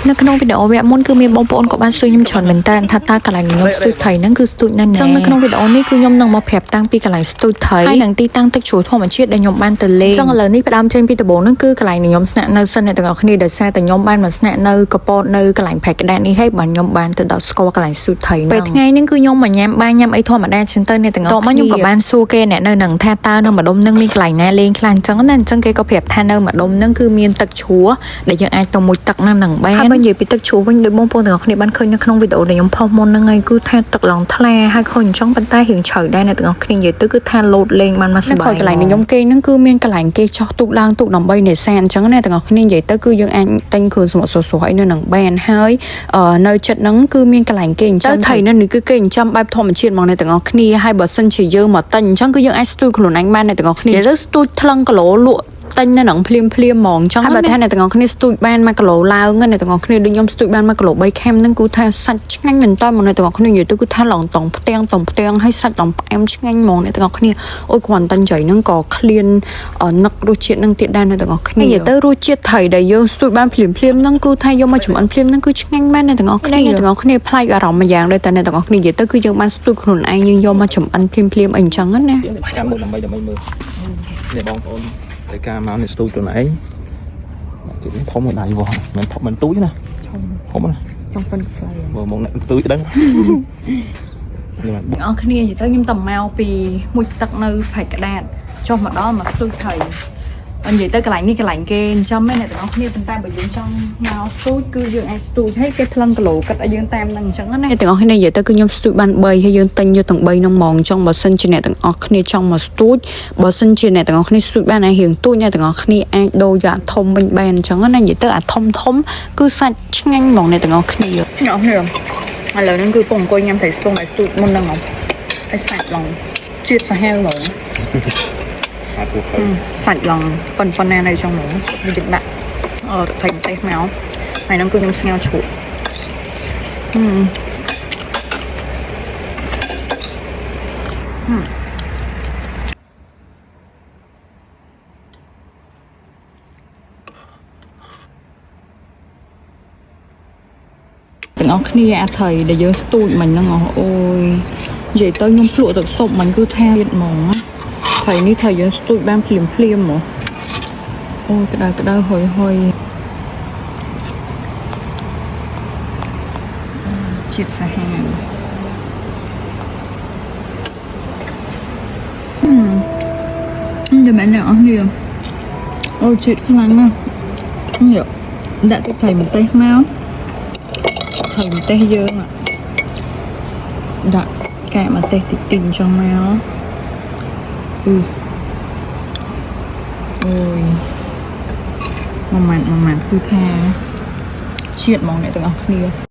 នៅក្នុងវីដេអូវគ្គមុនគឺមានបងប្អូនក៏បានសួរខ្ញុំច្រើនមែនតើថាតើកន្លែងខ្ញុំស្ទូចត្រីហ្នឹងគឺស្ទូចនៅណាចឹងនៅក្នុងវីដេអូនេះគឺខ្ញុំនឹងមកប្រាប់តាំងពីកន្លែងស្ទូចត្រីហើយនិងទីតាំងទឹកជ្រោះធម្មជាតិដែលខ្ញុំបានទៅលេងចឹងឥឡូវនេះផ្ដើមចេញពីដំបូងហ្នឹងគឺកន្លែងដែលខ្ញុំស្នាក់នៅសិនអ្នកទាំងអស់គ្នាដោយសារតែខ្ញុំបានមកស្នាក់នៅកពតនៅកន្លែងប្រែក្តារនេះហើយបានខ្ញុំបានទៅដល់ស្គាល់កន្លែងស្ទូចត្រីហ្នឹងពេលថ្ងៃហ្នឹងគឺខ្ញុំមកញ៉ាំបាយញ៉ាំអីធម្មតាចឹងទៅអ្នកទាំងអស់គ្នាខ្ញុំក៏បានសួរគេអ្នកនៅហ្នឹងថាតើនៅម្ដុំហ្នឹងមានកន្លែងណាលេងខ្លះអញ្ចឹងណាអញ្ចឹងគេក៏ប្រាប់ថានៅម្ដុំហ្នឹងគឺមានទឹកជ្រោះដែលយើងអាចទៅមុជទឹកហ្នឹងនឹងបានហើយបើនិយាយពីទឹកជ្រោះវិញដូចបងប្អូនទាំងអស់គ្នាបានឃើញនៅក្នុងវីដេអូដែលខ្ញុំផុសមុនហ្នឹងហើយគឺថាទឹកឡងថ្លាហើយឃើញអញ្ចឹងប៉ុន្តែរៀងជ្រៅដែរអ្នកទាំងអស់គ្នានិយាយទៅគឺថាលោតលេងបានមកសប្បាយកន្លែងដែលខ្ញុំគេងហ្នឹងគឺមានកន្លែងគេចោះទូកឡើងទូកដើម្បីនេសាទអញ្ចឹងណាទាំងអស់គ្នានិយាយទៅគឺយើងអាចទិញគ្រឿងសមុទ្រស្រស់ៗអីនៅនឹងបានហើយនៅចិត្តហ្នឹងគឺមានកន្លែងគេអញ្ចឹងត្រីនៅនេះគឺគេចិញ្ចឹមបែបធម្មជាតិហ្មងអ្នកទាំងអស់គ្នាហើយបើសិនជាយើងមកទិញអញ្ចឹងគឺយើងអាចស្ទូចខ្លួនឯងបានអ្នកទាំងអស់គ្នានិយាយទៅស្ទូចថ្លឹងគីឡូលក់ទិញនៅនឹងភ្លាមភ្លាមហ្មងចឹងហើយបើថាអ្នកទាំងអស់គ្នាស្ទូចបាន1គីឡូឡើងអ្នកទាំងអស់គ្នាដូចខ្ញុំស្ទូចបាន1គីឡូ3ខាំហ្នឹងគឺថាសាច់ឆ្ងាញ់មែនតើមកអ្នកទាំងអស់គ្នានិយាយទៅគឺថាឡងតងផ្ទាំងតងផ្ទាំងហើយសាច់តងផ្អែមឆ្ងាញ់ហ្មងអ្នកទាំងអស់គ្នាអូយគ្រាន់តែនិយាយហ្នឹងក៏ឃ្លាននឹករសជាតិហ្នឹងទៀតដែរអ្នកទាំងអស់គ្នានិយាយទៅរសជាតិត្រីដែលយើងស្ទូចបានភ្លាមភ្លាមហ្នឹងគឺថាយកមកចម្អិនភ្លាមហ្នឹងគឺឆ្ងាញ់មែនអ្នកទាំងអស់គ្នាអ្នកទាំងអស់គ្នាប្លែកអារម្មណ៍មួយយ៉ាងដែរតែអ្នកទាំងអស់គ្នានិយាយទៅគឺយើងបានស្ទូចខ្លួនឯងយើងយកមកចម្អិនភ្លាមភ្លាមអីអញ្ចឹងណា ចាំមើលដើម្បីដើម្បីមើលនេះបងប្អូនតែការមកនេះស្ទូចខ្លួនឯងគេនេះធំមកដៃវោះមិនធំមិនទូចណាធំណា ចង់ប៉ិនខ្លៃ មើលមកអ្នកស្ទូចដឹងនេះមក ទាំងអស់គ្នានិយាយទៅខ្ញុំតែមកពីមួយទឹកនៅប្រែកក្តាតចុះមកដល់មកស្ទូចត្រីនិយាយទៅកន្លែងនេះកន្លែងគេចិញ្ចឹមឯអ្នកទាំងអស់គ្នាប៉ុន្តែបើយើងចង់មកស្ទូចគឺយើងអាចស្ទូចហើយគេថ្លឹងគីឡូគិតឲ្យយើងតាមនឹងអញ្ចឹងណាអ្នកទាំងអស់គ្នានិយាយទៅគឺខ្ញុំស្ទូចបាន3ហើយយើងទិញយកទាំង3ហ្នឹងហ្មងអញ្ចឹងបើសិនជាអ្នកទាំងអស់គ្នាចង់មកស្ទូចបើសិនជាអ្នកទាំងអស់គ្នាស្ទូចបានឲ្យរៀងទូចអ្នកទាំងអស់គ្នាអាចដូរយកអាធំវិញបានអញ្ចឹងណានិយាយទៅអាធំធំគឺសាច់ឆ្ងាញ់ហ្មងអ្នកទាំងអស់គ្នាអ្នកគ្នាឥឡូវហ្នឹងគឺពងអង្គុយញ៉ាំត្រីស្ពងឲ្យស្ទូចមុនហ្នឹងហ៎ ឲ្យសាច់ឡងជាតិសាហាវហ្មង អាពូខើ សាច់ឡងប៉ុនប៉ុណ្ណានៅtrongហ្មងវាយើងដាក់អឺថៃម្ទេសមកហើយហ្នឹងគឺខ្ញុំស្ងោរជ្រក់ហឹមហឹមទាំងអស់គ្នាអាថៃដែលយើងស្ទូចមិញហ្នឹងអូយនិយាយទៅខ្ញុំភ្លក់ទឹកស៊ុបមិញគឺថាទៀតហ្មងណាថៃនេះថៃយើងស្ទូចបានភ្លាមភ្លាមហ្មងអូយក្តៅក្តៅហុយហុយជាតិសាហាវហឹមតែមែនអ្នកអស់គ្នាអូជាតិខ្លាំងណាស់នេះដាក់ទឹកថៃម្ទេសមក ថៃម្ទេសយើងอะដាក់កែម្ទេសតិចតិចអញ្ចឹងមកអឺអូយមួយម៉ាត់មួយម៉ាត់គឺថាជាតិហ្មងអ្នកទាំងអស់គ្នា